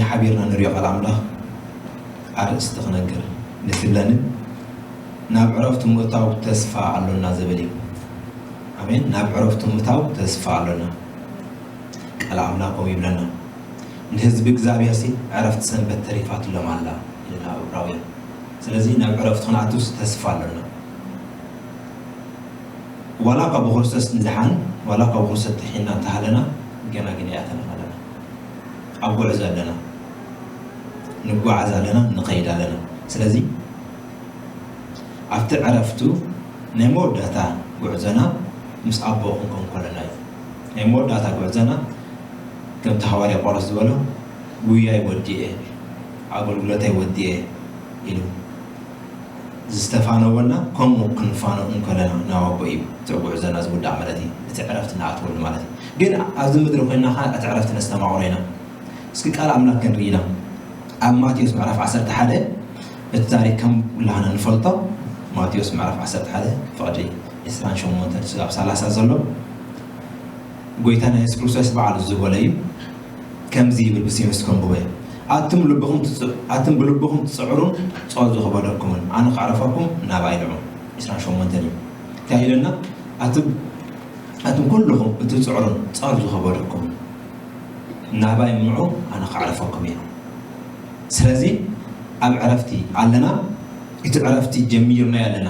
ሓቢርና ንሪኦ ቃል ኣምላኽ ኣርእስቲ ክነግር ንትብለኒ ናብ ዕረፍቲ ምእታው ተስፋ ኣሎና ዝብል እዩ። ኣሜን። ናብ ዕረፍቲ ምእታው ተስፋ ኣሎና። ቃል ኣምላኽ ከምኡ ይብለና። ንህዝቢ እግዚኣብሔር ሲ ዕረፍቲ ሰንበት ተሪፋትሎም ኣላ ይልና ኣብ ዕብራውያን። ስለዚ ናብ ዕረፍቲ ክንኣቱስ ተስፋ ኣሎና። ዋላ ካብ ክርስቶስ ንድሓን ዋላ ካብ ክርስቶስ ድሒና እንተሃለና ገና ግን ኣይኣተናን ኣለና። ኣብ ጉዕዞ ኣለና። ንጓዓዝ ኣለና፣ ንኸይድ ኣለና። ስለዚ ኣብቲ ዕረፍቱ ናይ መወዳእታ ጉዕዞና ምስ ኣቦ ክንከውን ከለና እዩ። ናይ መወዳእታ ጉዕዞና ከምቲ ሃዋርያ ጳውሎስ ዝበሎ ጉያይ ወዲኤ ኣገልግሎተይ ወዲኤ ኢሉ ዝተፋነወና ከምኡ ክንፋነው እንከለና ናብ ኣቦ እዩ እቲ ጉዕዞና ዝውዳእ ማለት እዩ። እቲ ዕረፍቲ ንኣትወሉ ማለት እዩ። ግን ኣብዚ ምድሪ ኮይና ከዓ እቲ ዕረፍቲ ነስተማቕሮ ኢና። እስኪ ቃል ኣምላኽ ክንርኢ ኢና። ኣብ ማቴዎስ ምዕራፍ ዓሰርተ ሓደ እቲ ታሪክ ከም ኩላህና ንፈልጦ ማቴዎስ ምዕራፍ ዓሰርተ ሓደ ፍቕዲ ዕስራን ሸሞንተን ስጋብ ሰላሳ ዘሎ ጎይታና የሱስ ክርስቶስ በዓሉ ዝበሎ እዩ። ከምዚ ይብል ብስም የሱስ ከንብቦ እየ። ኣቱም ልብኹም ትጽ- ኣቱም ብልብኹም ትጽዕሩን ጾር ዝኸበደኩምን ኣነ ከዕረፈኩም ናባይ ንዑ። ዕስራን ሸሞንተን እዩ እንታይ ኢለና? ኣቱም ኣቱም ኩልኹም እትጽዕሩን ጾር ዝኸበደኩም ናባይ ምዑ ኣነ ከዕረፈኩም እየ። ስለዚ ኣብ ዕረፍቲ ኣለና። እቲ ዕረፍቲ ጀሚርናዮ ኣለና።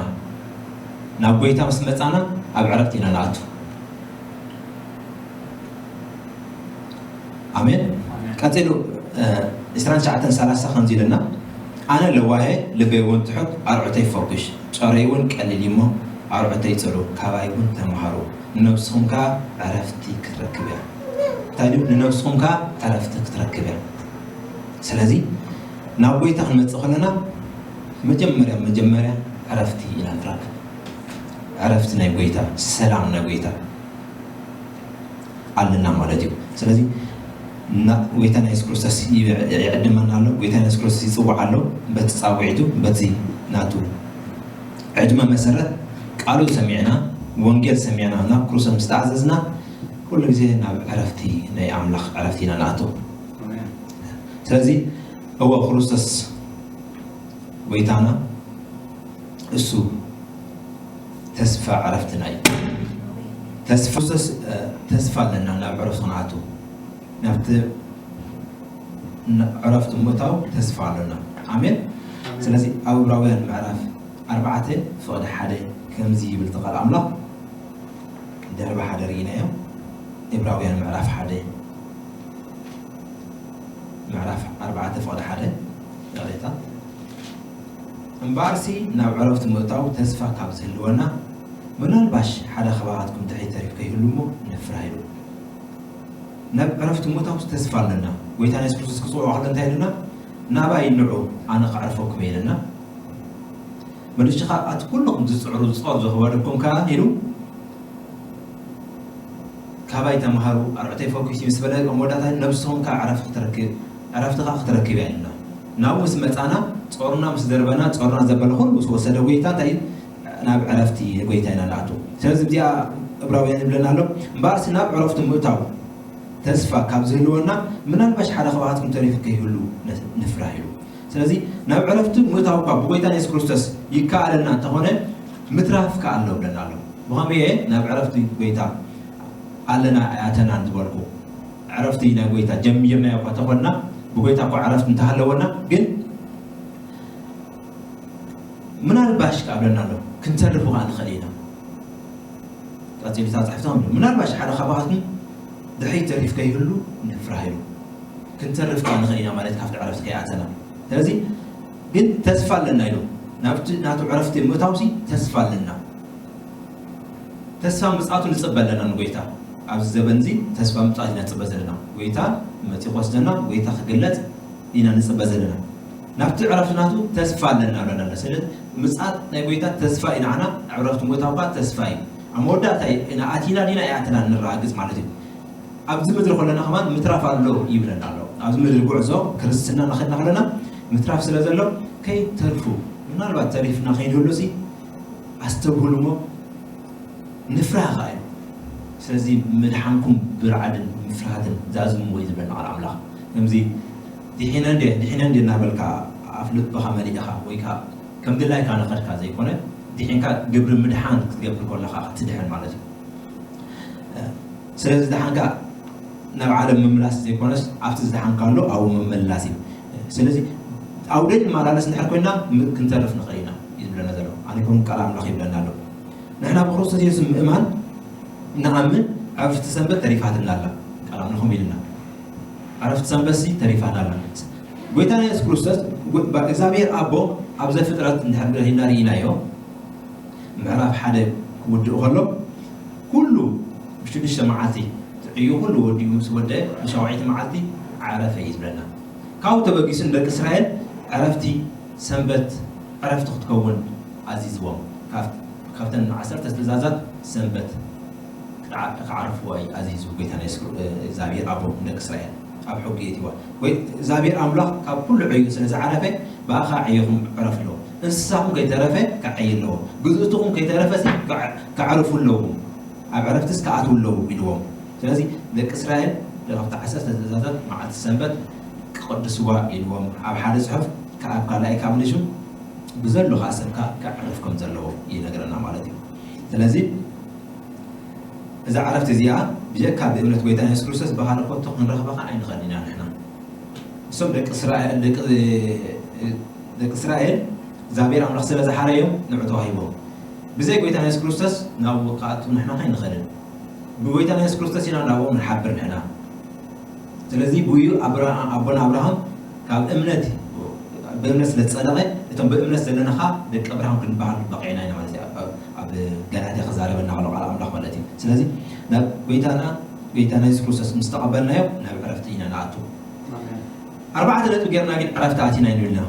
ናብ ጎይታ ምስ መጻና ኣብ ዕረፍቲ ኢና ንኣቱ። ኣሜን። ቀጺሉ ዕስራን ትሽዓተን ሰላሳ ከምዚ ኢለና ኣነ ለዋሄ ልበይ እውን ትሑት ኣርዑተይ ፈኩሽ ጾረይ እውን ቀሊል እሞ ኣርዑተይ ጽሉ ካባይ እውን ተምሃሩ ንነብስኹም ከኣ ዕረፍቲ ክትረክብ እያ። እንታይ ድዩ ንነብስኹም ከኣ ዕረፍቲ ክትረክብ እያ። ስለዚ ናብ ጎይታ ክንመጽእ ከለና መጀመርያ መጀመርያ ዕረፍቲ ኢና ንረክብ። ዕረፍቲ ናይ ጎይታ ሰላም ናይ ጎይታ ኣለና ማለት እዩ። ስለዚ ጎይታና የሱስ ክርስቶስ ይዕድመና ኣሎ። ጎይታና የሱስ ክርስቶስ ይፅዋዕ ኣሎ። በቲ ፃውዒቱ በቲ ናቱ ዕድመ መሰረት ቃሉ ሰሚዕና ወንጌል ሰሚዕና ናብ ክርስቶስ ምስ ተኣዘዝና ኩሉ ግዜ ናብ ዕረፍቲ ናይ ኣምላኽ ዕረፍቲ ኢና ንኣቱ። ስለዚ እወ ክርስቶስ ጎይታና እሱ ተስፋ ዕረፍትና እዩ። ተስፋ ኣለና ናብ ዕረፍቲ ክንኣቱ ናብቲ ዕረፍቲ ምእታው ተስፋ ኣለና። ኣሜን። ስለዚ ኣብ ዕብራውያን ምዕራፍ ኣርባዕተ ፍቕዲ ሓደ ከምዚ ይብል ተቓል ኣምላኽ ደርቢ ሓደ ርኢናዮ። ዕብራውያን ምዕራፍ ሓደ ምዕራፍ ኣርባዕተ ፍቕዲ ሓደ ይቕሬታ። እምበኣርሲ ናብ ዕረፍቲ ምእታው ተስፋ ካብ ዝህልወና ምናልባሽ ሓደ ካባኻትኩም ድሕሪት ተሪፍ ከይህሉ እሞ ንፍራህ ኢሉ። ናብ ዕረፍቲ ምእታው ተስፋ ኣለና። ጎይታ የሱስ ክርስቶስ ክፅውዖ ከሎ እንታይ ኢሉና? ናባይ ንዑ ኣነ ከዕርፈኩም እየ ኢለና። መልሱ ከዓ ኣቲ ኩልኹም ዝፅዕሩ ዝፀሩ ዝኸበደኩም ከዓ ኢሉ ካባይ ተምሃሩ ኣርዑተይ ፈኩሲ ምስ በለ መወዳእታ ነብስኹም ከዓ ዕረፍቲ ክትረክብ ዕረፍቲ ከዓ ክትረክብ እያ ኢልና ናብኡ ምስ መፃና ፆርና ምስ ደርበና ፆርና ዘበለ ኩሉ ምስ ወሰደ ጎይታ እንታይ ናብ ዕረፍቲ ጎይታ ኢና ንኣቱ። ስለዚ እዚኣ እብራውያን ይብለና ኣሎ እምበኣርሲ ናብ ዕረፍቲ ምእታው ተስፋ ካብ ዝህልወና ምናልባሽ ሓደ ካባትኩም ተሪፉ ከይህሉ ንፍራህ ኢሉ። ስለዚ ናብ ዕረፍቲ ምእታው እኳ ብጎይታ የሱስ ክርስቶስ ይከኣለና እንተኾነ ምትራፍ ከኣ ኣሎ ብለና ኣሎ። ብኸመየ ናብ ዕረፍቲ ጎይታ ኣለና ኣያተናን ዝበልኩ ዕረፍቲ ናይ ጎይታ ጀሚርናዮ እኳ ተኾንና ብጎይታ እኳ ዕረፍቲ እንተሃለወና ግን ምናልባሽ ከኣ ብለና ኣሎ ክንተርፍ ከኣ ንኽእል ኢና። ቀፂሉ እታ ፅሕፍቲ ከምዚ ምናልባሽ ሓደ ካባኻትኩም ድሕሪት ተሪፍ ከይህሉ ንፍራህ ኢሉ ክንተርፍ ከኣ ንኽእል ኢና ማለት ካብቲ ዕረፍቲ ከይኣተና ስለዚ ግን ተስፋ ኣለና ኢሉ ናብቲ ናቱ ዕረፍቲ ምእታውሲ ተስፋ ኣለና ተስፋ ምፅኣቱ ንፅበ ኣለና ንጎይታ ኣብዚ ዘበን እዚ ተስፋ ምፅኣት ኢና ንፅበ ዘለና ጎይታ መፂ ክወስደና ጎይታ ክግለፅ ኢና ንፅበ ዘለና ናብቲ ዕረፍቲ ናቱ ተስፋ ኣለና ብለና ስለ ምፅኣት ናይ ጎይታ ተስፋ እዩ ንዓና ዕረፍቲ ምእታው ከዓ ተስፋ እዩ ኣብ መወዳእታ ኢና ኣቲና ዲና ኣይኣተና ንረጋግፅ ማለት እዩ ኣብዚ ምድሪ ከለና ከማን ምትራፍ ኣሎ ይብለና ኣሎ ኣብዚ ምድሪ ጉዕዞ ክርስትና ናኸድና ከለና ምትራፍ ስለ ዘሎ ከይተርፉ ምናልባት ተሪፍና ከይንህሉ ሲ ኣስተብህሉ እሞ ንፍራህ ከዓ እዩ ስለዚ ምድሓንኩም ብርዓድን ምፍርሃትን ዛዝምዎ እዩ ዝብለና ቃል ኣምላኽ ከምዚ ድሒነ እንዴ ድሒነ እንዴ እናበልካ ኣፍልጦኻ መሊእኻ ወይ ከዓ ከም ድላይካ ንኸድካ ዘይኮነ፣ ድሒንካ ግብሪ ምድሓን ክትገብር ከለኻ ክትድሕን ማለት እዩ። ስለዚ ዝደሓንካ ናብ ዓለም ምምላስ ዘይኮነስ ኣብቲ ዝደሓንካሉ ኣብኡ ምምላስ እዩ። ስለዚ ኣብኡ ደይ ንመላለስ እንድሕር ኮይና ም- ክንተርፍ ንኽእል ኢና እዩ ዝብለና ዘሎ። ኣነ ይኹን ቃል ኣምላኽ ይብለና ኣሎ። ንሕና ብክርስቶስ የሱስ ምእማን ንኣምን ዕረፍቲ ሰንበት ተሪፋትና ኣላ። ቃል ኣምላኽ ከምኡ ኢልና ዕረፍቲ ሰንበት ሲ ተሪፋና ኣላ። ጎይታና የሱስ ክርስቶስ ጎ- ባ- እግዚኣብሔር ኣቦ ኣብ ዘፍጥረት እንድሕር ርኢና ርኢናዮ ምዕራፍ ሓደ ክውድእ ከሎ ኩሉ ብሽዱሽተ መዓልቲ ትዕዩ ኩሉ ወዲኡ ምስ ወደአ ብሻውዓይቲ መዓልቲ ዓረፈ እዩ ዝብለና። ካብኡ ተበጊሱ ንደቂ እስራኤል ዕረፍቲ ሰንበት ዕረፍቲ ክትከውን ኣዚዝዎም። ካብ- ካብተን ዓሰርተ ትእዛዛት ሰንበት ክዓ- ክዓርፍዋ እዩ ኣዚዙ ጎይታና የሱስ ክር- እግዚኣብሔር ኣቦ ንደቂ እስራኤል ኣብ ሕጊ የእትዋ። ወይ እግዚኣብሔር ኣምላኽ ካብ ኩሉ ዕዩ ስለ ዝዓረፈ ብኣኻ ዕይኹም ዕረፉ ኣለዎ። እንስሳኹም ከይተረፈ ክዓይ ኣለዎ። ግዝእትኹም ከይተረፈ ከዕርፉ ኣለዎም። ኣብ ዕረፍትስ ክኣትዉ ኣለዉ ኢልዎም። ስለዚ ደቂ እስራኤል ካብቲ ዓሰርተ ትእዛዛት መዓልቲ ሰንበት ክቐድስዋ ኢልዎም ኣብ ሓደ ጽሑፍ ካብ ካልኣይ ካብ ንሹ ብዘሎ ከዓ ሰብካ ከዕርፍ ከም ዘለዎ ይነግረና ማለት እዩ። ስለዚ እዛ ዕረፍቲ እዚኣ ብጀካ ብእምነት ጎይታ የሱስ ክርስቶስ ብኻልእ ኮቶ ክንረኽባ ከዓ ኣይንኽእልን ኢና ንሕና። እሶም ደቂ እስራኤል ደቂ ደቂ እስራኤል እግዚኣብሔር ኣምላኽ ስለ ዝሓረዮም ንዑ ተዋሂቦም። ብዘይ ጎይታ የሱስ ክርስቶስ ናብ ክኣቱ ንሕና ከይንኽእልን ብጎይታ የሱስ ክርስቶስ ኢና ናብኦም ንሓብር ንሕና። ስለዚ ብኡ ኣቦና ኣብርሃም ካብ እምነት ብእምነት ስለ ዝፀደቐ እቶም ብእምነት ዘለና ከዓ ደቂ ኣብርሃም ክንበሃል በቂዕና ኢና ማለት እዩ። ኣብ ገላትያ ክዛረበና ከሎ ቃል ኣምላኽ ማለት እዩ። ስለዚ ናብ ጎይታና ጎይታና የሱስ ክርስቶስ ምስ ተቐበልናዮ ናብ ዕረፍቲ ኢና ንኣቱ። ኣርባዕተ ነጥቢ ጌርና ግን ዕረፍቲ ኣቲና ኢና ኢልና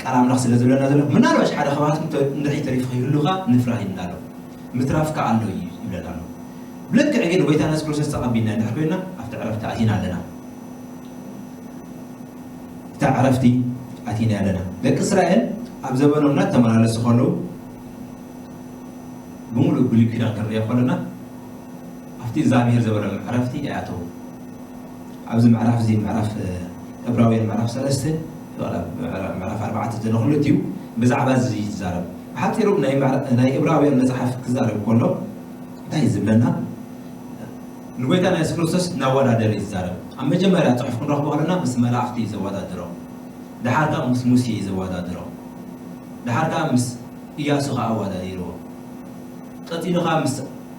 ቃል ኣምላኽ ስለ ዝብለና ዘሎ ምናልባሽ ሓደ ከባትኩም እንድሕር ተሪፉ ከይህሉኻ ንፍራህ ይብልና ኣሎ። ምትራፍ ከዓ ኣሎ እዩ ይብለና ኣሎ። ብልክዕ ግን ጎይታና የሱስ ክርስቶስ ተቐቢልና እንድሕር ኮይና ኣብቲ ዕረፍቲ ኣቲና ኣለና። እታ ዕረፍቲ ኣቲና ኣለና። ደቂ እስራኤል ኣብ ዘበኖም እናተመላለሱ ከለዉ ብምሉእ ብሉይ ኪዳን ክንሪኦ ከለና ኣብቲ እግዚኣብሔር ዘበሎም ዕረፍቲ ኣይኣተዉ። ኣብዚ ምዕራፍ እዚ ምዕራፍ እብራውያን ምዕራፍ ሰለስተ ምዕራፍ ኣርባዕተ ዘሎ ክልቲኡ ብዛዕባ እዚ ዝዛረብ ብሓፂሩ ናይ ዕብራውያን መፅሓፍ ክዛረብ ከሎ እንታይ ዝብለና ንጎይታና የሱስ ክርስቶስ እናወዳደረ እዩ ዝዛረብ። ኣብ መጀመርያ ፅሑፍ ክንረኽቦ ከለና ምስ መላእኽቲ እዩ ዘወዳድሮ። ድሓር ከዓ ምስ ሙሴ እዩ ዘወዳድሮ። ድሓር ከዓ ምስ እያሱ ከዓ ኣወዳዲርዎ። ቀፂሉ ከዓ ምስ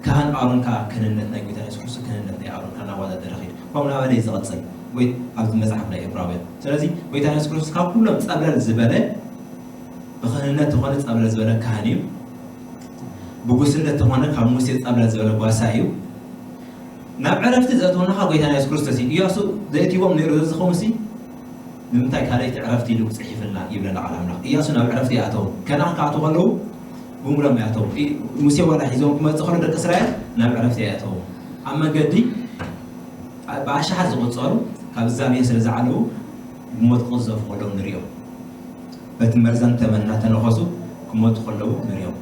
ካህን ኣሮን ከዓ ክህንነት ናይ ጎይታ የሱስ ክርስቶስ ክህንነት ናይ ኣሮን ከዓ እናወዳደረ ኸይዱ ከምኡ እናበለ እዩ ዝቐፅል ወይ ኣብዚ መፅሓፍ ናይ እብራውያን። ስለዚ ጎይታ የሱስ ክርስቶስ ካብ ኩሎም ፀብለል ዝበለ ብክህንነት ተኾነ ጸብለል ዝበለ ካህን እዩ። ብጉስነት ተኾነ ካብ ሙሴ ጸብለል ዝበለ ጓሳ እዩ። ናብ ዕረፍቲ ዘእትወና ኸዓ ጎይታና የሱስ ክርስቶስ እዩ። ኢያሱ ዘእትይዎም ነይሩ ዘዝኸውንሲ ንምንታይ ካልኣይቲ ዕረፍቲ ኢሉ ጽሒፍልና ይብለና ቃል ኣምላኽ። ኢያሱ ናብ ዕረፍቲ ይኣተው። ከነኣን ክኣትዉ ከለዉ ብምሎም ይኣተው። ሙሴ ዋላ ሒዞም ክመጽእ ከሎ ደቂ እስራኤል ናብ ዕረፍቲ ኣይኣተው። ኣብ መንገዲ ብኣሽሓት ዝቑጸሩ ካብ እግዚኣብሔር ስለ ዝዓለዉ ብሞት ክቕዘፉ ከለዉ ንሪኦም። በቲ መርዛን ተመን እናተነኸሱ ክሞቱ ከለዉ ንሪኦም።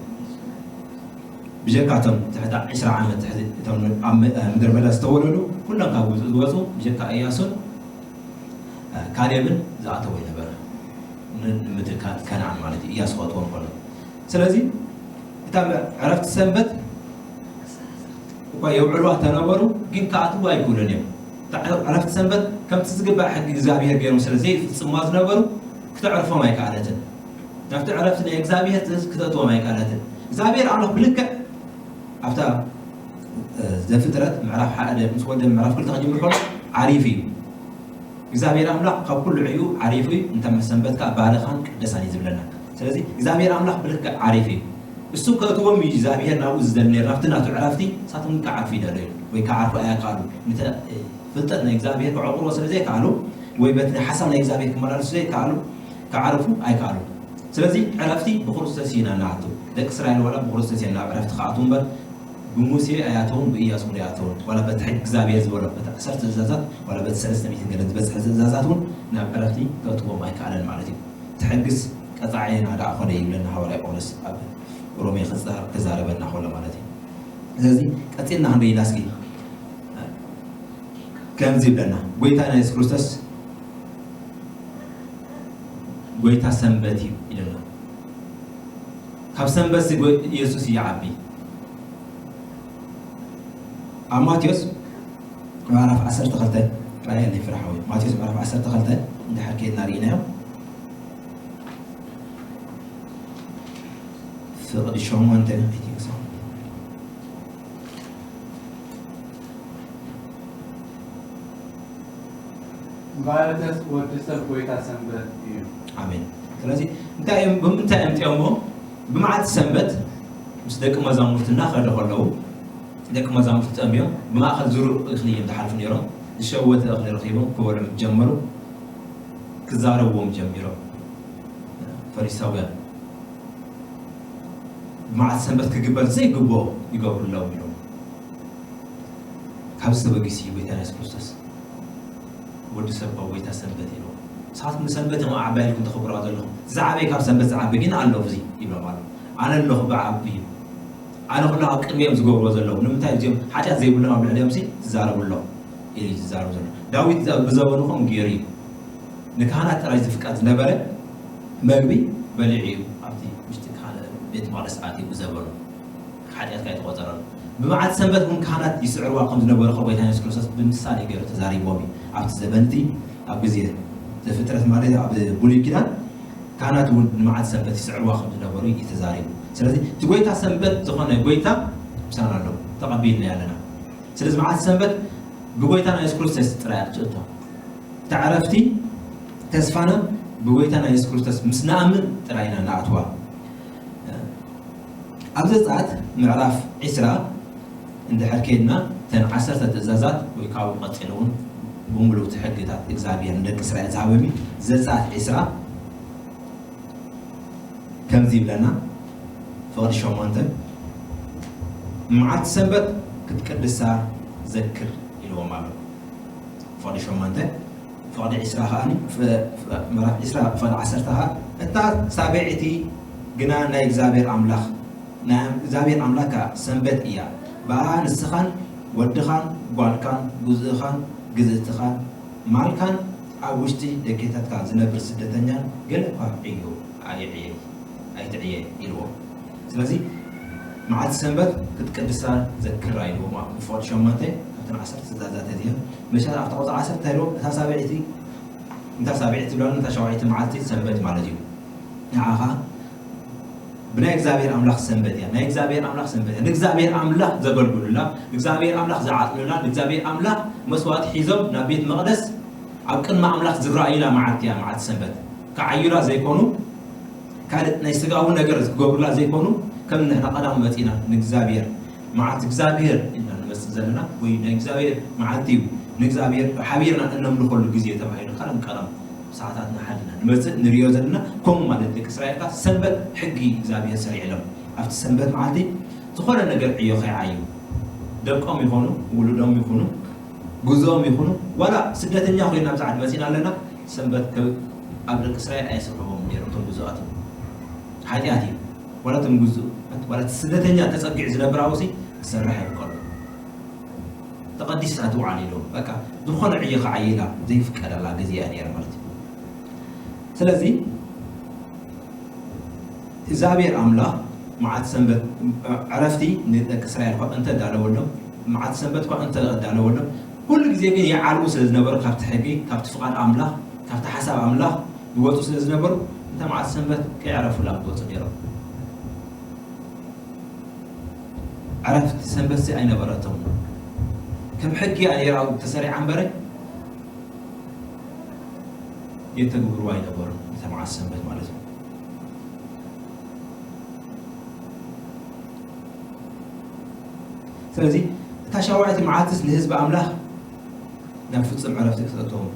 ብጀካ እቶም ትሕቲ ዕስራ ዓመት ትሕቲ እቶም ኣብ ምድረ በዳ ዝተወለዱ ኩሎም ካብ ግብፂ ዝወፁ ብጀካ እያሱን ካሌብን ዝኣተወ ይነበረ ንምድሪ ከነዓን ማለት እዩ። እያሱ ከእትዎም ከሎ ስለዚ እታ ዕረፍቲ ሰንበት እኳ የውዕልዋ ተነበሩ ግን ክኣትዉ ኣይክእሉን እዮም። ዕረፍቲ ሰንበት ከምቲ ዝግባእ ሕጊ እግዚኣብሔር ገይሮም ስለ ዘይፍጽምዋ ዝነበሩ ክተዕርፎም ኣይከኣለትን። ናብቲ ዕረፍቲ ናይ እግዚኣብሔር ትእዝ ክተእትዎም ኣይከኣለትን። እግዚኣብሔር ኣምላኽ ብልክዕ ኣብታ ዘፍጥረት ምዕራፍ ሓደ ምስ ወደ ምዕራፍ ክልተ ክጅምር ከሎ ዓሪፍ እዩ። እግዚኣብሔር ኣምላኽ ካብ ኩሉ ዕዩ ዓሪፉ እዩ። እንተ ሰንበት ከዓ ባርኻን ቅደሳን እዩ ዝብለና። ስለዚ እግዚኣብሔር ኣምላኽ ብልክዕ ዓሪፍ እዩ። እሱ ከእትዎም እዩ እግዚኣብሔር ናብኡ ዝደሊ ነይሩ ናብቲ ናቱ ዕረፍቲ። ንሳቶም ግን ክዓርፉ ይደለዩ ወይ ክዓርፉ ኣይከኣሉ። ፍልጠት ናይ እግዚኣብሔር ክዕቕርዎ ስለ ዘይከኣሉ ወይ በቲ ናይ ሓሳብ ናይ እግዚኣብሔር ክመላለሱ ዘይከኣሉ ክዓርፉ ኣይከኣሉ። ስለዚ ዕረፍቲ ብክርስቶስ ኢና ንኣቱ። ደቂ እስራኤል ዋላ ብክርስቶስ እዮም ናብ ዕረፍቲ ክኣትዉ እምበር ብሙሴ ኣይኣተውን ብእያሱ እውን ኣይኣተውን። ዋላ በቲ ሕጊ እግዚኣብሔር ዝበሎ በቲ ዓሰርተ ትእዛዛት ዋላ በቲ ሰለስተ ሚእትን ገለን ዝበፅሐ ትእዛዛት እውን ናብ ዕረፍቲ ከእትዎም ኣይከኣለን ማለት እዩ። እቲ ሕግስ ቀፃዒና ደኣ ኮነ ይብለና ሃዋርያ ጳውሎስ ኣብ ሮሜ ክዛረበና ከሎ ማለት እዩ። ስለዚ ቀፂልና ክንደይና እስኪ ከምዚ ይብለና ጎይታና የሱስ ክርስቶስ ጎይታ ሰንበት እዩ ኢሉና። ካብ ሰንበት ሲ ጎይ-፣ ኢየሱስ ይዓቢ። ኣብ ማቴዎስ ምዕራፍ ዓሰርተ ክልተ፣ ራእይ ኣለይ ፍርሓዊ። ማቴዎስ ምዕራፍ ዓሰርተ ክልተ እንድሕር ከይድና ርኢናዮ። ፍቕዲ ሸሞንተ፣ I think so። እምበኣርከስ ወዲ ሰብ ጎይታ ሰንበት እዩ። ኣሜን። ስለዚ እንታይ እዮም፣ ብምንታይ እዮም ጥዮሞ? ብመዓልቲ ሰንበት ምስ ደቂ መዛሙርቲ እናኸደ ከለዉ፣ ደቂ መዛሙርቲ ጠምዮም፣ ብማእከል ዝሩእ እኽሊ እዮም ዝሓልፉ ነይሮም። ዝሸወተ እኽሊ ረኺቦም ክበልዑ ምስ ጀመሩ፣ ክዛረብዎም ጀሚሮም። ፈሪሳውያን፣ ብመዓልቲ ሰንበት ክግበር ዘይግብኦ ይገብሩ ኣለዉ ኢሎም። ካብዚ ተበጊሱ እዩ ጎይታና የሱስ ክርስቶስ፣ "ወዲ ሰብ እኳ ጎይታ ሰንበት" ኢልዎ። ንስኻትኩም ንሰንበት ኢኹም ኣዕባይ ኢልኩም ተኽብርዋ ዘለኹም። እቲ ዝዓበየ ካብ ሰንበት ዝዓቢ ግን ኣሎ ኣብዚ ይብሎም ኣሎ። ኣነ ኣለኹ ብዓቢ እዩ። ኣነ ኩሉ ኣብ ቅድሚኦም ዝገብርዎ ዘለዉ። ንምንታይ እዚኦም ሓጢኣት ዘይብሎም ኣብ ልዕሊኦም ሲ ትዛረቡ ኣለኹ ኢሉ እዩ ዝዛረብ ዘሎ። ዳዊት ዛ-፣ ብዘበኑ ከምኡ ገይሩ እዩ። ንካህናት ጥራይ ዝፍቀድ ዝነበረ መግቢ በሊዑ እዩ ኣብቲ ውሽጢ ካህነ-፣ ቤት መቕደስ ኣትዩ ብዘበኑ። ሓጢኣትካ ኣይተቖጸረሉ። ብመዓልቲ ሰንበት እውን ካህናት ይስዕርዋ ከም ዝነበሩ ካብ ጎይታ የሱስ ክርስቶስ ብምሳሌ ገይሩ ተዛሪብዎም እዩ። ኣብቲ ዘበን እቲ ኣብ ግዜ ዘፍጥረት ማለት ኣብ ብሉይ ኪዳን ካህናት እውን ንመዓልቲ ሰንበት ይስዕርዋ ከም ዝነበሩ እዩ ተዛሪቡ። ስለዚ እቲ ጎይታ ሰንበት ዝኾነ ጎይታ ምሳና ኣሎ፣ ተቐቢልና ኣለና። ስለዚ መዓልቲ ሰንበት ብጎይታና የሱስ ክርስቶስ ጥራይ እያ ትእቶ። እታ ዕረፍቲ ተስፋና ብጎይታና የሱስ ክርስቶስ ምስ ንኣምን ጥራይ ኢና ንኣትዋ። ኣብ ዘጸኣት ምዕራፍ ዒስራ እንድሕር ከይድና፣ እተን ዓሰርተ ትእዛዛት ወይ ካብኡ ቀጺሉ እውን ብምሉእ እቲ ሕግታት እግዚኣብሔር ንደቂ እስራኤል ዝሃበም እዩ። ዘጸኣት ዒስራ ከምዚ ይብለና፣ ፍቕዲ ሸሞንተ፣ "መዓልቲ ሰንበት ክትቅድሳ ዘክር" ኢልዎም ኣሎ። ፍቕዲ ሸሞንተ፣ ፍቕዲ ዒስራ ከኣ፣ ፍ-፣ ፍ-፣ ምዕራፍ ዒስራ ፍቕዲ ዓሰርተ ከኣ፣ "እታ ሳብዕቲ ግና ናይ እግዚኣብሔር ኣምላኽ፣ ናይ እግዚኣብሔር ኣምላኽካ ሰንበት እያ። ብኣ ንስኻን ወድኻን ጓልካን፣ ግዙእኻን ግዝእትኻን፣ ማልካን ኣብ ውሽጢ ደጌታትካ ዝነብር ስደተኛን ገለ እኳ ዕዮ ኣይዕየ፣ ኣይትዕየ" ኢልዎ። ስለዚ መዓልቲ ሰንበት ክትቅድሳ ዘክራ ኢልዎ። ፍቕዲ ሸሞንተ ካብተን ዓሰርተ ትእዛዛት እዚአን። መሻ ኣብታ ቁጽሪ ዓሰርተ እንታይ ኢልዎ? እታ ሳብዕቲ፣ እታ ሳብዕቲ ብላሉ፣ እታ ሸዋዕቲ መዓልቲ ሰንበት ማለት እዩ። ንዓኻ ብናይ እግዚኣብሔር ኣምላኽ ሰንበት እያ። ናይ እግዚኣብሔር ኣምላኽ ሰንበት እያ። ንእግዚኣብሔር ኣምላኽ ዘገልግሉላ፣ ንእግዚኣብሔር ኣምላኽ ዝዓጥኑላ፣ ንእግዚኣብሔር ኣምላኽ መስዋዕቲ ሒዞም ናብ ቤት መቕደስ ኣብ ቅድሚ ኣምላኽ ዝረኣዩላ መዓልቲ እያ፣ መዓልቲ ሰንበት። ክዓዩላ ዘይኮኑ፣ ካልእ ናይ ስጋዊ ነገር ክገብሩላ ዘይኮኑ፣ ከም ንሕና ቀዳም መጺና ንእግዚኣብሔር፣ መዓልቲ እግዚኣብሔር ኢና ንመጽእ ዘለና፣ ወይ ናይ እግዚኣብሔር መዓልቲ እዩ፣ ንእግዚኣብሔር ሓቢርና እነምልኸሉ ግዜ ተባሂሉ ቀደም ቀደም ሰዓታት ንሓድና ንመጽእ ንርእዮ ዘለና። ከምኡ ማለት ደቂ እስራኤል ከኣ ሰንበት ሕጊ እግዚኣብሔር ሰሪዕሎም። ኣብቲ ሰንበት መዓልቲ ዝኾነ ነገር ዕዮ ከይዓዩ፣ ደቆም ይኾኑ፣ ውሉዶም ይኹኑ፣ ጉዞኦም ይኹኑ፣ ዋላ ስደተኛ ኮይና ኣብዚ ዓዲ መጺና ኣለና፣ ሰንበት ከ-፣ ኣብ ደቂ እስራኤል ኣየስርሕዎም ነይሮም እቶም ግዙኣቶም። ሓጢኣት እዩ። ዋላ እቶም ግዙኣት፣ ዋላ እቲ ስደተኛ ተጸጊዑ ዝነብር ኣውሲ ክሰርሕ ኣይፍቀዱ። ተቐዲሳ ትውዓል ኢሉ፣ በቃ ዝኾነ ዕዮ ከዓይላ ዘይፍቀደላ ግዜ እያ ነይራ ማለት እዩ። ስለዚ እግዚኣብሔር ኣምላኽ መዓልቲ ሰንበት፣ ዕረፍቲ ንደቂ እስራኤል እኳ እንተዳለወሎም፣ መዓልቲ ሰንበት እኳ እንተዳለወሎም፣ ኩሉ ግዜ ግን ይዓልቡ ስለ ዝነበሩ ካብቲ ሕጊ፣ ካብቲ ፍቓድ ኣምላኽ፣ ካብቲ ሓሳብ ኣምላኽ ይወፁ ስለ ዝነበሩ፣ እንተ መዓልቲ ሰንበት ከየዕረፉላ ዝወፁ ነይሮም። ዕረፍቲ ሰንበት ሲ ኣይነበረቶም። ከም ሕጊ እያ ነይራ ተሰሪዓ እምበረ፣ የተግብርዋ ኣይነበሩን፣ እታ መዓልቲ ሰንበት ማለት እዩ። ስለዚ እታ ሻውዓይቲ መዓልትስ ንህዝቢ ኣምላኽ ናብ ፍጹም ዕረፍቲ ክተእትዎም፣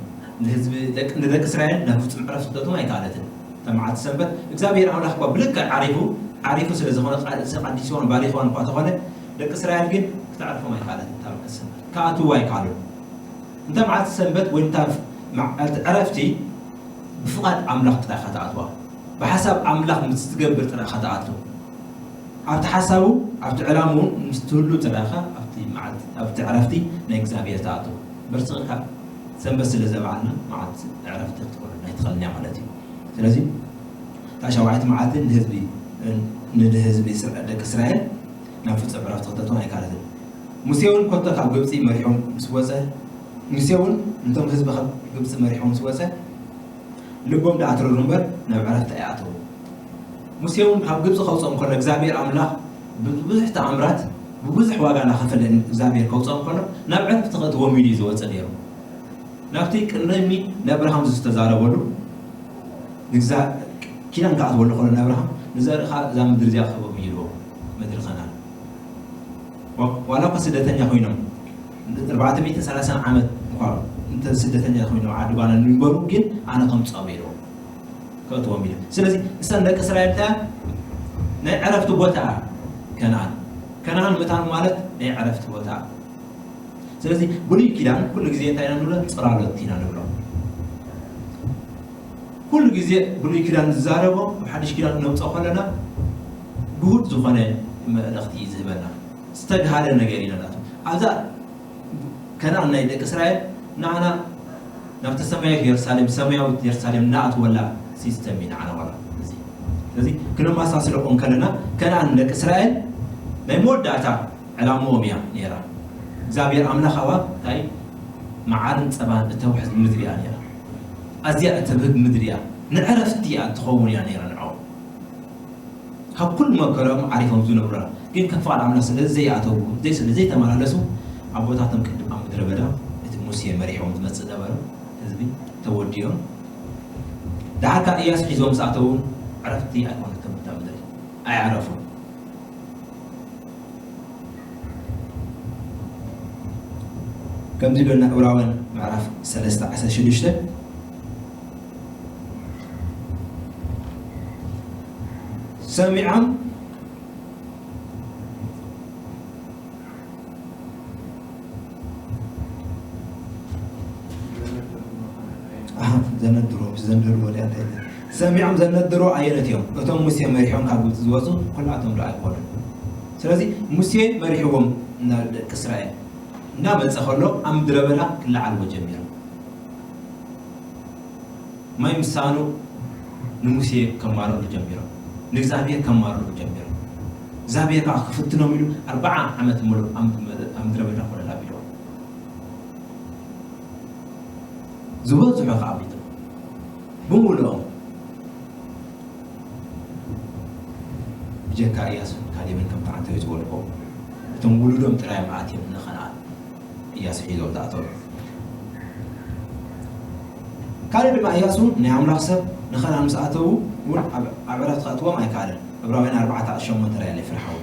ንህዝቢ ደቂ፣ ንደቂ እስራኤል ናብ ፍጹም ዕረፍቲ ክተእትዎም ኣይከኣለትን። እታ መዓልቲ ሰንበት እግዚኣብሔር ኣምላኽ እኳ ብልክዕ ዓሪፉ፣ ዓሪፉ ስለ ዝኾነ፣ ቃል-፣ ቀዲስዋን ባሪኽዋን እኳ ተኾነ፣ ደቂ እስራኤል ግን ክተዕርፎም ኣይከኣለትን። እታ መዓልቲ ሰንበት ክኣትውዋ ኣይከኣሉን። እንተ መዓልቲ ሰንበት ወይ እንታ መዓልቲ ዕረፍቲ ብፍቓድ ኣምላኽ ጥራይ ኢኻ ትኣትዋ። ብሓሳብ ኣምላኽ ምስ ትገብር ጥራይ ኢኻ ትኣቱ። ኣብቲ ሓሳቡ፣ ኣብቲ ዕላምኡ ምስ ትህሉ ጥራይ ኢኻ ኣብቲ መዓልቲ፣ ኣብቲ ዕረፍቲ ናይ እግዚኣብሔር ትኣቱ። በርቲቕካ ሰንበት ስለ ዘብዓልና መዓልቲ ዕረፍቲ ክትኮነና ኣይትኽእልን እያ ማለት እዩ። ስለዚ እታ ሻውዓይቲ መዓልቲ ንህዝቢ ንህዝቢ እስራ- ደቂ እስራኤል ናብ ፍጹም ዕረፍቲ ክተእትዎም ኣይከኣለትን። ሙሴ እውን ኮቶ ካብ ግብፂ መሪሖም ምስ ወፀ፣ ሙሴ እውን ነቶም ህዝቢ ካብ ግብፂ መሪሖም ምስ ወፀ፣ ልቦም ደኣ ኣትረሩ እምበር ናብ ዕረፍቲ ኣይኣተዉ። ሙሴ እውን ካብ ግብፂ ከውፅኦም ከሎ እግዚኣብሔር ኣምላኽ ብብዙሕ ተኣምራት ብብዙሕ ዋጋ እናኸፈለ እግዚኣብሔር ከውፅኦም ከሎ ናብ ዕረፍቲ ከእትዎም ኢሉ እዩ ዝወፀ ነይሩ። ናብቲ ቅድሚ ንኣብርሃም ዝተዛረበሉ ንግዛ ኪዳን ክኣትወሉ ከሎ ንኣብርሃም ንዘርእኻ እዛ ምድሪ እዚኣ ክህቦም እዩ ኢልዎ። ምድሪ ከናን ዋ- ዋላ እኳ ስደተኛ ኮይኖም ኣርባዕተ ሚእትን ሰላሳን ዓመት እኳ እንተ ስደተኛ ኮይኖም ዓዲ ጓና ንንበሩ ግን ኣነ ከምፅኦም ኢልዎ። ከእትዎም ኢሉ። ስለዚ እሰን ደቂ እስራኤል እንታይ ናይ ዕረፍቲ ቦታ ከነኣን ከነኣን ምእታኑ ማለት ናይ ዕረፍቲ ቦታ። ስለዚ ብሉይ ኪዳን ኩሉ ግዜ እንታይ ኢና ንብሎ? ፅላሎት ኢና ንብሎ። ኩሉ ግዜ ብሉይ ኪዳን ዝዛረቦ ኣብ ሓድሽ ኪዳን ክነምፅኦ ከለና ግሁድ ዝኾነ መልእኽቲ እዩ ዝህበና። ዝተግሃደ ነገር ኢና ናቱ ኣብዛ ከነኣን ናይ ደቂ እስራኤል ንዓና ናብቲ ሰማያዊት የሩሳሌም ሰማያዊት የሩሳሌም እናኣትወላ ሲስተም እዩ ንዓና ዋላ እዚ። ስለዚ ክነመሳስሎ እንከለና ከነኣን ደቂ እስራኤል ናይ መወዳእታ ዕላምኦም እያ ነይራ። እግዚኣብሔር ኣምላኽ ኣዋ እንታይ መዓርን ፀባን እተውሕዝ ምድሪ እያ ነይራ። ኣዝያ እተብህግ ምድሪ እያ። ንዕረፍቲ እያ እትኸውን እያ ነይራ ንዕኦም። ካብ ኩሉ መከረኦም ዓሪፎም ዝነብሩላ ግን ከም ፍቓድ ኣምላኽ ስለ ዘይኣተዉ ዘይ ስለ ዘይተመላለሱ ኣቦታቶም ቅድም ኣብ ምድረ በዳ እቲ ሙሴ መሪሖም ዝመፅእ ነበረ ህዝቢ ተወዲኦም። ደሓር ካብ እያሱ ሒዞም ምስ ኣተዉ ዕረፍቲ ኣይኮነቶም እታ ምድሪ። ኣየዕረፉን። ከምዚ ኢሎና ዕብራውያን ምዕራፍ ሰለስተ ዓሰርተ ሽዱሽተ ሰሚዖም ኣሃ፣ ዘነድሮ ዘነድሮ ወዲያ እንታይ ይብል? ሰሚዖም ዘነድሮ ኣየለት እዮም። እቶም ሙሴ መሪሖም ካብ ግብፂ ዝወፁ ኩላቶም ዶ ኣይኮኑን? ስለዚ ሙሴ መሪሕዎም ናብ ደቂ እስራኤል እንዳመፀ ከሎ ኣብ ምድረ በዳ ክለዓልዎ ጀሚሮም። ማይ ምሳኑ ንሙሴ ከማርሩ ጀሚሮም። ንእግዚኣብሔር ከማርሩ ጀሚሮም። እግዚኣብሔር ከዓ ክፍትኖም ኢሉ ኣርባዓ ዓመት ሙሉእ ኣብ ምድረ በዳ ኮለል ኣቢልዎም። ዝበዝሑ ከዓ ኣቢልዎም ብምሉኦም ብጀካ እያሱን ካሌብን ከምቲ ዓንተዮ ዝበልዎ እቶም ውሉዶም ጥራይ እዮም ኣትዮም ንኸነኣን እያሱ ሒዞም ዝኣተው። ካልእ ድማ እያሱ ናይ ኣምላኽ ሰብ ንኸነኣን ምስ ኣተዉ እውን ኣብ ዕረፍቲ ከእትዎም ኣይከኣለን። ዕብራውያን ኣርባዕተ ሸሞንተ ራእይ ፍርሓዊ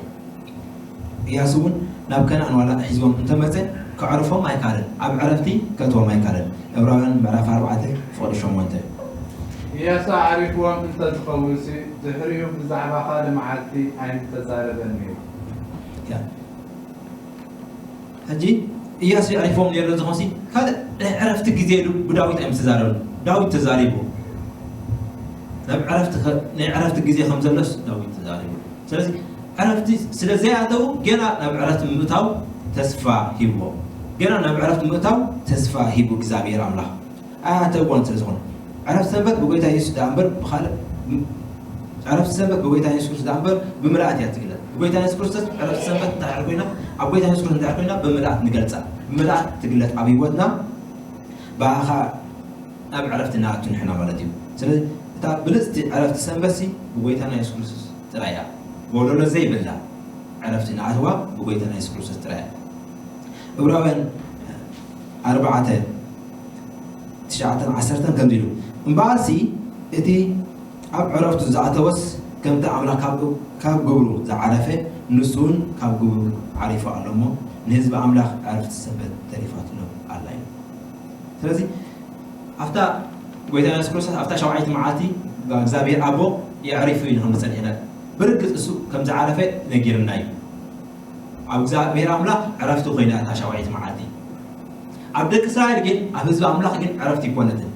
እያሱ እውን ናብ ከነኣን ዋላ ሒዝዎም እንተመፀ ከዕርፎም ኣይከኣለን። ኣብ ዕረፍቲ ከእትዎም ኣይከኣለን። ዕብራውያን ምዕራፍ ኣርባዕተ ፍቕዲ ሸሞንተ። እያሱ ኣዕሪፍዎም እንተዝኸውንሲ ድሕሪኡ ብዛዕባ ካልእ መዓልቲ ኣይምተዛረበን ነይሩ። ሕጂ እያሱ የዕሪፎም ነይሩ ዝኾንሲ ካልእ ናይ ዕረፍቲ ግዜ ኢሉ ብዳዊት ኣይምተዛረበን። ዳዊት ተዛሪቡ ናይ ዕረፍቲ ግዜ ከም ዘሎስ ዳዊት ተዛሪቡ። ስለዚ ዕረፍቲ ስለ ዘይኣተዉ ገና ናብ ዕረፍቲ ምእታው ተስፋ ሂብዎም። ገና ናብ ዕረፍቲ ምእታው ተስፋ ሂቡ እግዚኣብሔር ኣምላኽ ኣያእተውዎን ስለ ዝኾኑ ዕረፍቲ ሰንበት ብጎይታ የሱስ ደኣ እምበር ብኻልእ ዕረፍቲ ሰንበት ብጎይታ የሱስ ክርስቶስ ደኣ እምበር ብምልኣት እያ ትግለጥ። ብጎይታ የሱስ ክርስቶስ ዕረፍቲ ሰንበት እንድሕር ኮይና ኣብ ጎይታ የሱስ ክርስቶስ እንድሕር ኮይና ብምልኣት ንገልጻ። ብምልኣት ትግለጥ ኣብ ህይወትና ብኣኻ ናብ ዕረፍቲ ንኣቱ ንሕና ማለት እዩ። ስለዚ እታ ብልጽቲ ዕረፍቲ ሰንበትሲ ብጎይታና የሱስ ክርስቶስ ጥራይ እያ። ጎደሎ ዘይብላ ዕረፍቲ ንኣትዋ ብጎይታና የሱስ ክርስቶስ ጥራይ እያ። ዕብራውያን ኣርባዕተ ትሽዓተን ዓሰርተን ከምዚ ኢሉ እምበኣርሲ እቲ ኣብ ዕረፍቱ ዝኣተወስ ከምቲ ኣምላኽ ካብ ግብሩ ዝዓረፈ ንሱ እውን ካብ ግብሩ ዓሪፉ ኣሎ እሞ ንህዝቢ ኣምላኽ ዕረፍቲ ሰንበት ተሪፋትሎም ኣላ እዩ። ስለዚ ኣብታ ጎይታ የሱስ ክርስቶስ ኣብታ ሸውዓይቲ መዓልቲ እግዚኣብሔር ኣቦ የዕሪፉ እዩ ንክንብል ጸኒሕና። ብርግጽ እሱ ከም ዝዓረፈ ነጊርና እዩ። ኣብ እግዚኣብሔር ኣምላኽ ዕረፍቲ ኮይና እታ ሸውዓይቲ መዓልቲ። ኣብ ደቂ እስራኤል ግን ኣብ ህዝቢ ኣምላኽ ግን ዕረፍቲ ይኮነትን።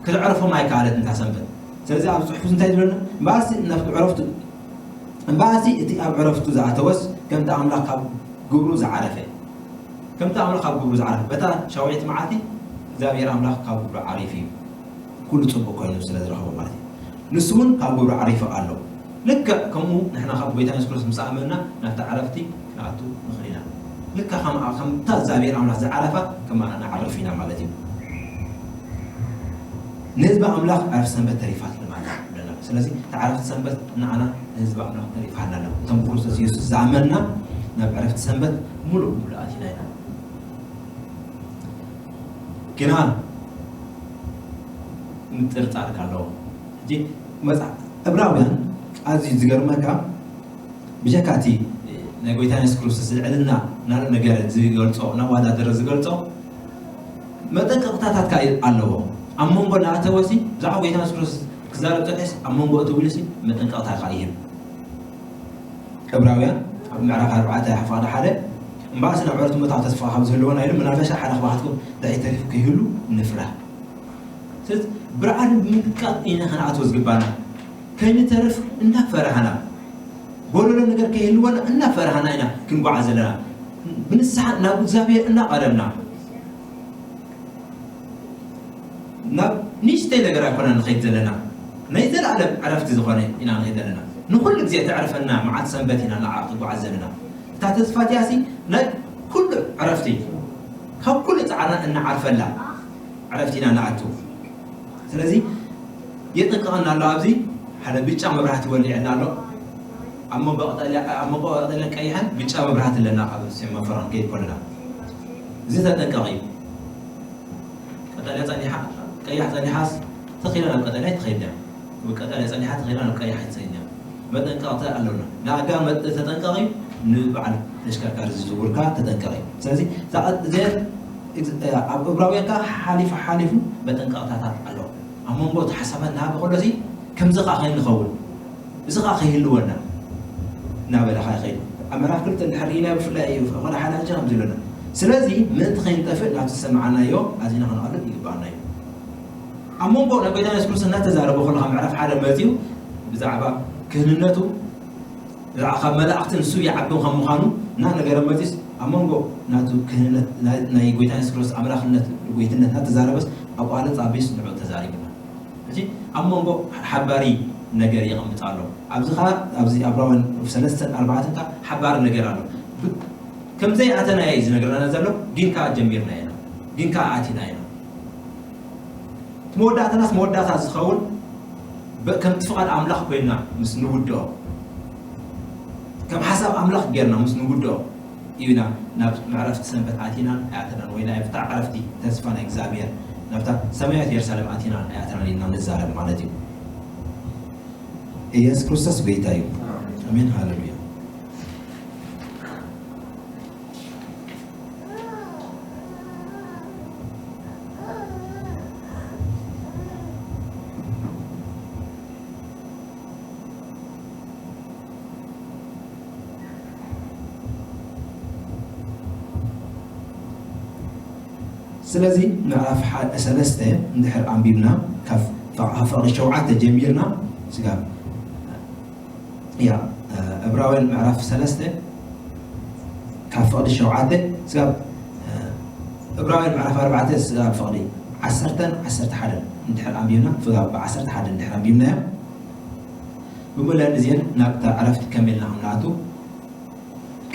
ክተዕርፎም ኣይከኣለትን እታ ሰንበት። ስለዚ ኣብ ጽሑፍ እንታይ ዝብለና እምበኣሲ ናብቲ ዕረፍቱ እምበኣሲ እቲ ኣብ ዕረፍቱ ዝኣተወስ ከምቲ ኣምላኽ ካብ ግብሩ ዝዓረፈ ከምቲ ኣምላኽ ካብ ግብሩ ዝዓረፈ በታ ሻውዒት መዓልቲ እግዚኣብሔር ኣምላኽ ካብ ግብሩ ዓሪፉ እዩ። ኩሉ ጽቡቅ ኮይኑ ስለ ዝረኸቦ ማለት እዩ። ንሱ እውን ካብ ግብሩ ዓሪፉ ኣሎ። ልክዕ ከምኡ ንሕና ካብ ጎይታ የሱስ ክርስቶስ ምስ ኣመንና ናብቲ ዕረፍቲ ክንኣቱ ንኽእል ኢና። ልክዕ ከም፣ ከምታ እግዚኣብሔር ኣምላኽ ዝዓረፋ ከማና ንዓርፍ ኢና ማለት እዩ። ንህዝቢ ኣምላኽ ዕረፍቲ ሰንበት ተሪፋትሎም ኣላ ብለና። ስለዚ እታ ዕረፍቲ ሰንበት ንዓና ንህዝቢ ኣምላኽ ተሪፋና ኣላ። እቶም ብክርስቶስ የሱስ ዝኣመንና ናብ ዕረፍቲ ሰንበት ሙሉእ ብሙሉእ ኣቲና ኢና። ግና ምጥርጣር ከ ኣለዎ። ሕጂ መጽሓፍ ዕብራውያን ኣዝዩ ዝገርመካ፣ ብጀካ እቲ ናይ ጎይታ የሱስ ክርስቶስ ልዕልና ናልእ ነገር ዝገልጾ፣ እናወዳደረ ዝገልጾ መጠንቀቕታታት ከኣ ኣለዎ። ኣብ መንጎ እናኣተወሲ ብዛዕባ ጎይታ የሱስ ክርስቶስ ክዛረብ ጸኒሑሲ ኣብ መንጎ እትው ኢሉሲ መጠንቀቕታ ከኣ ይህብ። ዕብራውያን ኣብ ምዕራፍ ኣርባዕተ ፍቓድ ሓደ፣ እምበኣስ ናብ ዕረፍቲ ምእታው ተስፋ ካብ ዝህልወና ኢሉ፣ ምናልባሽ ሓደ ካብኣኻትኩም ድሕሪት ተሪፉ ከይህሉ ንፍራህ። ስለዚ ብርዓን ብምንቃቕ ኢና ክንኣትዎ ዝግባና። ከይንተርፍ እናፈራህና፣ ጎደሎ ነገር ከይህልወና እናፈራህና ኢና ክንጓዓዝ ዘለና። ብንስሓ ናብ እግዚኣብሔር እናቐረብና፣ ናብ ንእሽተይ ነገር ኣይኮና ንኸይድ ዘለና፣ ናይ ዘላለም ዕረፍቲ ዝኾነ ኢና ንኸይድ ዘለና። ንኹሉ ግዜ እተዕርፈና መዓልቲ ሰንበት ኢና ንዓ ክጓዓዝ ዘለና። እታ ተስፋ እቲኣሲ ናይ ኩሉ ዕረፍቲ፣ ካብ ኩሉ ጻዕርና እንዓርፈላ ዕረፍቲ ኢና ንኣቱ። ስለዚ የጠንቅቐና ኣሎ። ኣብዚ ሓደ ብጫ መብራህቲ ወሊዕና ኣሎ። ኣብ መንጎ ቀጠልያ፣ ኣብ መንጎ ቀጠልያን ቀይሕን ብጫ መብራህቲ ኣለና። ኣብ ሴማፎር ክንከይድ ከለና እዚ ተጠንቀቕ እዩ። ቀጠልያ ጸኒሓ፣ ቀያሕ ጸኒሓስ ተኺላ ናብ ቀጠልያ ኣይትኸይድን እያ። ወይ ቀጠልያ ጸኒሓ ተኺላ ናብ ቀያሕ ኣይትኸይድን እያ። መጠንቀቕታ ኣለና። ንኣጋር መጥ-፣ ተጠንቀቒ፣ ንበዓል ተሽከርካሪ ዝዝውር ከኣ ተጠንቀቒ። ስለዚ እዛ ቀ-፣ እዚኣ እግ-፣ ኣብ ዕብራውያን ከኣ ሓሊፉ ሓሊፉ መጠንቀቕታታት ኣሎ። ኣብ መንጎ እቲ ሓሳባት እናሃበ ከሎ እዚ ከምዚ ከኣ ከይንኸውን፣ እዚ ከኣ ከይህልወና እናበለ ከኣ ይኸይድ። ኣብ ምዕራፍ ክልተ እንድሕር ርኢና ብፍላይ እዩ፣ ፈቐዶ ሓደ ሕጂ ከምዚ ኢሉና። ስለዚ ምእንቲ ከይንጠፍእ ናብቲ ዝሰማዕናዮ ኣዚና ክንቐልብ ይግባኣና እዩ። ኣብ መንጎ ናይ ጎይታ የሱስ ክርስቶስ እናተዛረበ ከሎ ካብ ምዕራፍ ሓደ መጺኡ ብዛዕባ ክህንነቱ፣ ብዛዕባ ካብ መላእኽቲ ንሱ ይዓቢ ከም ምዃኑ እናነገረ መጺኡስ ኣብ መንጎ ናቱ ክህንነት ናይ፣ ናይ ጎይታ የሱስ ክርስቶስ ኣምላኽነት፣ ጎይትነት እናተዛረበስ ኣቋርጽ ኣቢስ ንዕኡ ተዛሪቡና። ሕጂ ኣብ መንጎ ሓባሪ ነገር የቐምጥ ኣሎ። ኣብዚ ኸኣ ኣብዚ ዕብራውያን ሰለስተን ኣርባዕተን ከኣ ሓባሪ ነገር ኣሎ። ብ-፣ ከም ዘይኣተና እዩ ዝነግረና ዘሎ፣ ግን ከኣ ጀሚርና ኢና፣ ግን ከኣ ኣቲና ኢና። እቲ መወዳእታናስ መወዳእታ ዝኸውን በ-፣ ከምቲ ፍቓድ ኣምላኽ ኮይና ምስ ንውድኦ፣ ከም ሓሳብ ኣምላኽ ጌርና ምስ ንውድኦ እዩ ኢና ናብ መዕረፍቲ ሰንበት ኣቲናን ኣይኣተናን፣ ወይ ናብታ ዕረፍቲ ተስፋ ናይ እግዚኣብሔር፣ ናብታ ሰማያዊት የሩሳሌም ኣቲናን ኣይኣተናን ኢልና ንዛረብ ማለት እዩ። ኢየሱስ ክርስቶስ ጎይታ እዩ። ኣሜን፣ ሃሌሉያ። ስለዚ ምዕራፍ ሓ-፣ ሰለስተ እንድሕር ኣንቢብና፣ ካብ ፍቕ-፣ ካብ ፍቕዲ ሸውዓተ ጀሚርና ስጋብ፣ ያ፣ ዕብራውያን ምዕራፍ ሰለስተ ካብ ፍቕዲ ሸውዓተ ስጋብ፣ ዕብራውያን ምዕራፍ ኣርባዕተ ስጋብ ፍቕዲ ዓሰርተን ዓሰርተ ሓደን እንድሕር ኣንቢብና፣ ስጋብ ዓሰርተ ሓደ እንድሕር ኣንቢብናዮ፣ ብምልአን እዚአን ናብታ ዕረፍቲ ከመይ ኢልና ከም ንኣቱ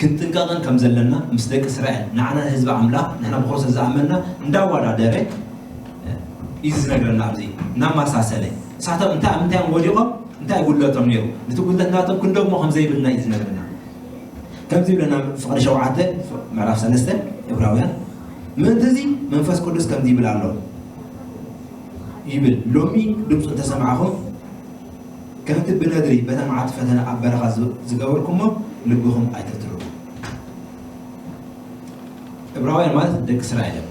ክንጥንቀቕን ከም ዘለና ምስ ደቂ እስራኤል፣ ንዓና ንህዝቢ ኣምላኽ፣ ንሕና ብክርስቶስ ዝኣመንና እንዳወዳደረ እዩ ዝነግረና። ኣብዚ እናመሳሰለ፣ ንሳቶም እንታይ ኣብ ምንታይ እዮም ወዲቖም፣ እንታይ ጉድለቶም ነይሩ፣ ነቲ ጉድለት ናቶም ክንደግሞ ከም ዘይብልና እዩ ዝነግረና። ከምዚ ይብለና ፍቕዲ ሸውዓተ፣ ምዕራፍ ሰለስተ ዕብራውያን፣ ምእንቲ እዚ መንፈስ ቅዱስ ከምዚ ይብል ኣሎ፣ ይብል፣ ሎሚ ድምፁ እንተሰማዕኹም፣ ከምቲ ብነድሪ በታ መዓልቲ ፈተነ ኣብ በረኻ ዝ-፣ ዝገበርኩሞ ልብኹም ኣይተትርሩ። ዕብራውያን ማለት ደቂ እስራኤል እዮም።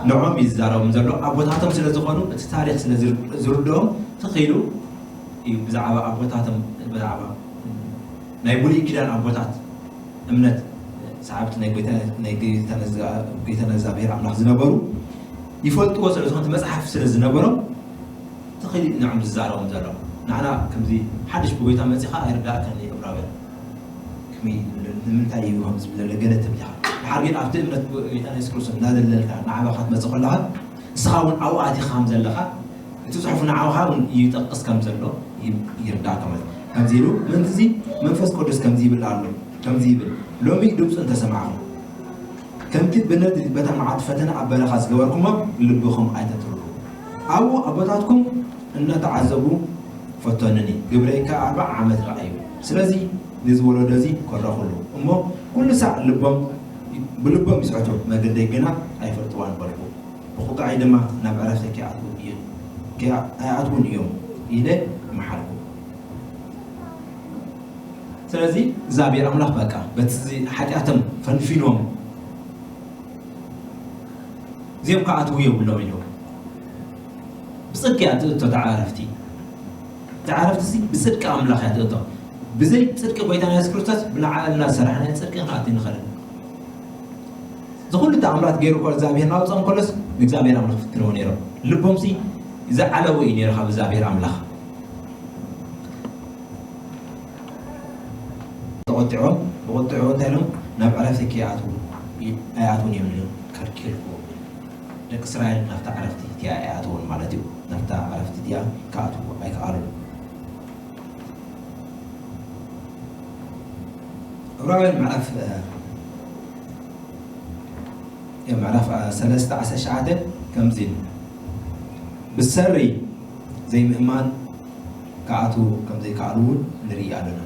ንዖም እዩ ዝዛረቦም ዘሎ፣ ኣቦታቶም ስለ ዝኾኑ፣ እቲ ታሪኽ ስለ ዝር-፣ ዝርድኦም፣ ትኽ ኢሉ እዩ ብዛዕባ ኣቦታቶም፣ ብዛዕባ ናይ ብሉይ ኪዳን ኣቦታት እምነት ሰዓብቲ ናይ ጎይታ፣ ናይ ጎይታና እዛ-፣ ጎይታና እግዚኣብሔር ኣምላኽ ዝነበሩ ይፈልጥዎ ስለ ዝኾነ፣ እቲ መጽሓፍ ስለ ዝነበሮም፣ ትኽእል እዩ ንዕም ዝዛረቦም ዘሎ። ንዓና ከምዚ ሓድሽ ብጎይታ መጺኻ ኣይርዳእካን እዩ ዕብራውያን። ከመይ፣ ንምንታይ እዩ ከምዚ ዝብል ዘሎ ገለ ትብል ኢኻ። ድሓር ግን ኣብቲ እምነት ጎይታና የሱስ ክርስቶስ እናደለልካ ንዓባኻ ክትመጽእ ከለኻ፣ ንስኻ እውን ኣብኡ ኣቲኻ ከም ዘለኻ እቲ ጽሑፍ ንዓኻ እውን ይጠቅስ ከም ዘሎ ይ- ይርዳእካ ማለት እዩ። ከምዚ ኢሉ ምእንቲ እዚ መንፈስ ቅዱስ ከምዚ ይብል ኣሎ፣ ከምዚ ይብል፣ ሎሚ ድምፁ እንተሰማዕኹም ከምቲ ብነድሪ በታ መዓልቲ ፈተና ኣብ በረኻ ዝገበርኩሞ ልብኹም ኣይተትርሩ። ኣብኡ ኣቦታትኩም እናተዓዘቡ ፈተኑኒ፣ ግብረይ ከኣ ኣርብዓ ዓመት ረኣዩ። ስለዚ ነዚ ወለዶ እዚ ኮረኹሉ እሞ ኩሉ ሳዕ ልቦም ብልቦም ይስሕቱ፣ መገደይ ግና ኣይፈልጥዋን በልኩ። ብቑጥዓይ ድማ ናብ ዕረፍተይ ከይኣትዉ እዮም ከይኣ- ኣይኣትዉን እዮም ኢለ መሓልኩ። ስለዚ እግዚኣብሔር ኣምላኽ በቃ በቲ እዚ ሓጢኣቶም ፈንፊኖም እዚኦም ክኣትዉ የብሎም ኢሉ ብፅድቂ እያ ትእቶ። ተዓረፍቲ ተዓረፍቲ ሲ ብፅድቂ ኣምላኽ እያ ትእቶ። ብዘይ ፅድቂ ጎይታና የሱስ ክርስቶስ ብንዓልና ዝሰራሕናዮ ፅድቂ ክንኣቱ ንኽእል። ዝኹሉ ተኣምራት ገይሩ እኮ እግዚኣብሔር ናውፅኦም ከሎስ ንእግዚኣብሔር ኣምላኽ ፍትንዎ ነይሮም። ልቦም ሲ ዝዓለወ እዩ ነይሩ ካብ እግዚኣብሔር ኣምላኽ። ተቆጢዖም ብቁጥዑ እንታይ ኢሎም ናብ ዕረፍቲ ከይኣትዉ ኣይኣትዉን እዮም ኢሉ ከልኪልኩ። ደቂ እስራኤል ናብታ ዕረፍቲ እቲኣ ኣይኣትዉን ማለት እዩ። ናብታ ዕረፍቲ እቲኣ ክኣትዉ ኣይከኣሉን። ዕብራውያን ምዕራፍ እ፣ ምዕራፍ እ፣ ሰለስተ ዓሰርተ ትሽዓተ ከምዚ ኢሉ ብሰሪ ዘይምእማን ክኣትዉ ከም ዘይከኣሉ እውን ንርኢ ኣለና።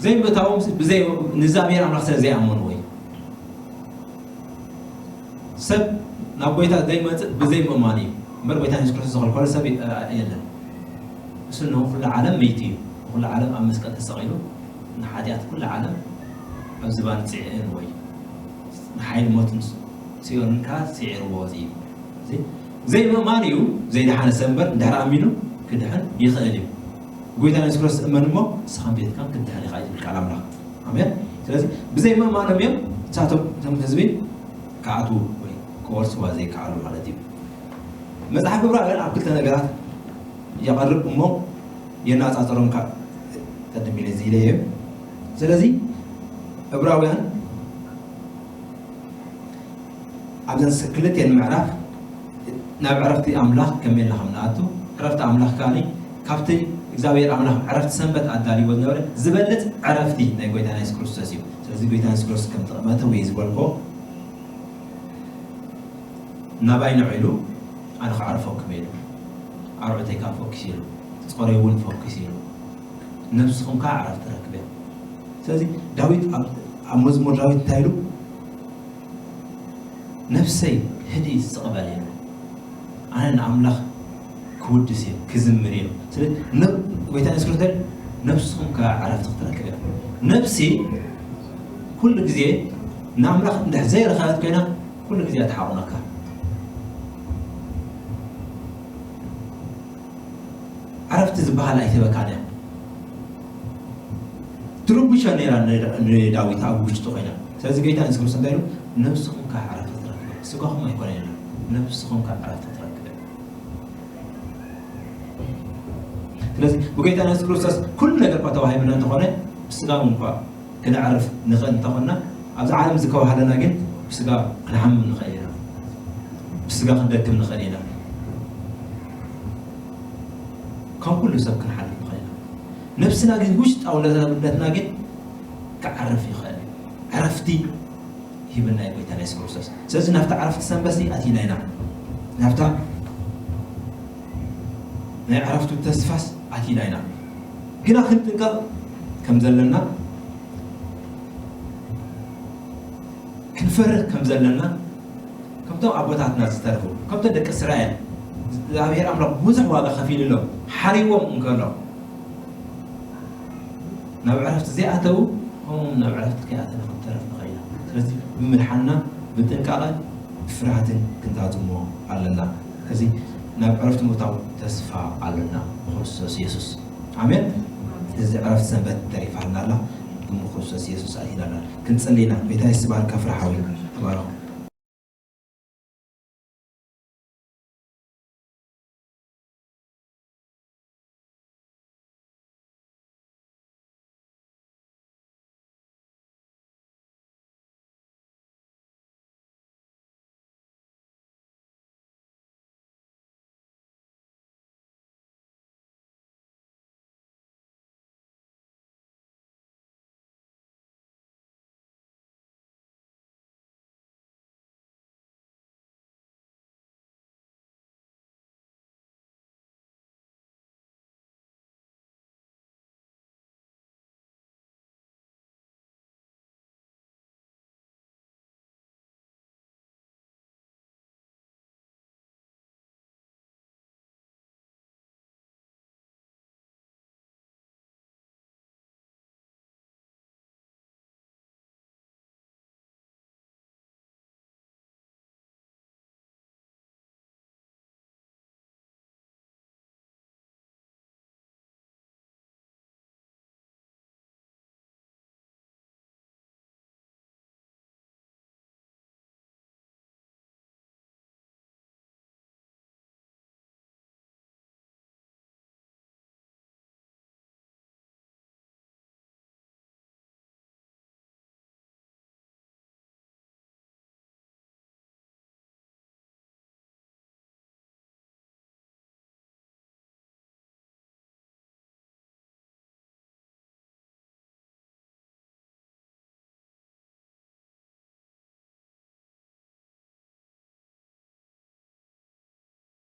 ዘይምእታዎም ብዘይ ንእግዚኣብሔር ኣምላኽ ስለ ዘይኣመንዎ እዩ። ሰብ ናብ ጎይታ ዘይመፅእ ብዘይ ምእማን እዩ እምበር ጎይታ የሱስ ክርስቶስ ዝኸልከሎ ሰብ የለን። እሱ ንኩሉ ዓለም መይቱ እዩ። ንኩሉ ዓለም ኣብ መስቀል ተሰቒሉ ንሓጢኣት ኩሉ ዓለም ኣብ ዝባን ፅዕእን ወይ ንሓይሊ ሞትን ሲኦልን ከዓ ስዒርዎ እዚ እዩ። እዚ ዘይምእማን እዩ ዘይደሓነ ሰብ እምበር እንድሕር ኣሚኑ ክድሕን ይኽእል እዩ። ጎይታ የሱስ ክርስቶስ እመን እሞ ንስኻን ቤትካን ክትድሕን ኢኻ እዩ ዝብል ቃል ኣምላኽ። ኣሜን። ስለዚ ብዘይ ምእማኖም እዮም እሳቶም እቶም ህዝቢ ክኣትዉ ወይ ክወርስዋ ዘይከኣሉ ማለት እዩ። መጽሓፍ ዕብራውያን ኣብ ክልተ ነገራት የቐርብ እሞ የነጻጽሮም ካብ ቀድም ኢለ ዝኢለ እየ። ስለዚ ዕብራውያን ኣብዘን ክልቴን ምዕራፍ ናብ ዕረፍቲ ኣምላኽ ከመይ ኢልና ከም ንኣቱ ዕረፍቲ ኣምላኽ ከኣ ካብቲ እግዚኣብሔር ኣምላኽ ዕረፍቲ ሰንበት ኣዳልይዎ ዝነበረ ዝበለጽ ዕረፍቲ ናይ ጎይታና የሱስ ክርስቶስ እዩ። ስለዚ ጎይታና የሱስ ክርስቶስ ከም ተቐመጠ ወይ ዝበልኮ ናባይ ንዑ ኢሉ ኣነ ክዓርፈኩም ኢሉ ኣርዑተይ ካብ ፈኪስ ኢሉ ጾረይ እውን ፈኪስ ኢሉ ነብስኹም ከዓ ዕረፍቲ ረክበ። ስለዚ ዳዊት ኣብ- ኣብ መዝሙር ዳዊት እንታይ ኢሉ ነፍሰይ ህድኢ ስቕ በል ኢሉ ኣነ ንኣምላኽ ክውድስ እየ ክዝምር እየ። ስለዚ ነ- ጎይታ የሱስ ክርስቶስ ነብስኹም ከዓ ዕረፍቲ ክትረክብ እያ። ነብሲ ኩሉ ግዜ ንኣምላኽ እንድሕር ዘይረኸበት ኮይና ኩሉ ግዜ እያ ትሓቑነካ። ዕረፍቲ ዝበሃል ኣይትህበካን እያ። ትርብሾ ነይራ ንዳዊት ኣብ ውሽጡ ኮይና። ስለዚ ጎይታ ንስክርስ እንታይ ኢሉ ነብስኹም ከዓ ዕረፍቲ ትረክብ ስጋኹም ኣይኮነ ኢሉ ነብስኹም ከዓ ዕረፍቲ ትረክብ። ስለዚ ብጎይታ የሱስ ክርስቶስ ኩሉ ነገር እኳ ተዋሂብና እንተኾነ ብስጋ እውን እኳ ክነዕርፍ ንኽእል እንተኾንና ኣብዚ ዓለም ዝተዋሃደና ግን ብስጋ ክንሓምም ንኽእል ኢና። ብስጋ ክንደክም ንኽእል ኢና። ከም ኩሉ ሰብ ክንሓልፍ ንኽእል ኢና። ነብስና ግን ውሽጣዊ ነብነትና ግን ክዓርፍ ይኽእል እዩ። ዕረፍቲ ሂብና እዩ ጎይታ ናይ የሱስ ክርስቶስ። ስለዚ ናብታ ዕረፍቲ ሰንበት ኣቲና ኢና። ናብታ ናይ ዕረፍቱ ተስፋስ ኣቲና ኢና። ግና ክንጥንቀቕ ከም ዘለና ክንፈርህ ከም ዘለና ከምቶም ኣቦታትና ዝተረፉ ከምቶም ደቂ እስራኤል እግዚኣብሔር ኣምላኽ ብዙሕ ዋጋ ከፊሉሎም ሓሪዎም እንከሎ ናብ ዕረፍቲ ዘይኣተዉ ከምኡ ናብ ዕረፍቲ ከይኣተና ክንተረፍ ንኽእል ኢና። ስለዚ ብምድሓና ብጥንቃቐ ብፍርሃትን ክንዛዝሞ ኣለና። እዚ ናብ ዕረፍቲ ምእታው ተስፋ ኣለና ብክርስቶስ የሱስ። ኣሜን። እዚ ዕረፍቲ ሰንበት ተሪፋልና ኣላ። ብክርስቶስ የሱስ ኣቲናና ክንጽሊ ኢና። ጎይታ የስባርካ ፍርሓዊ ተባረኹ።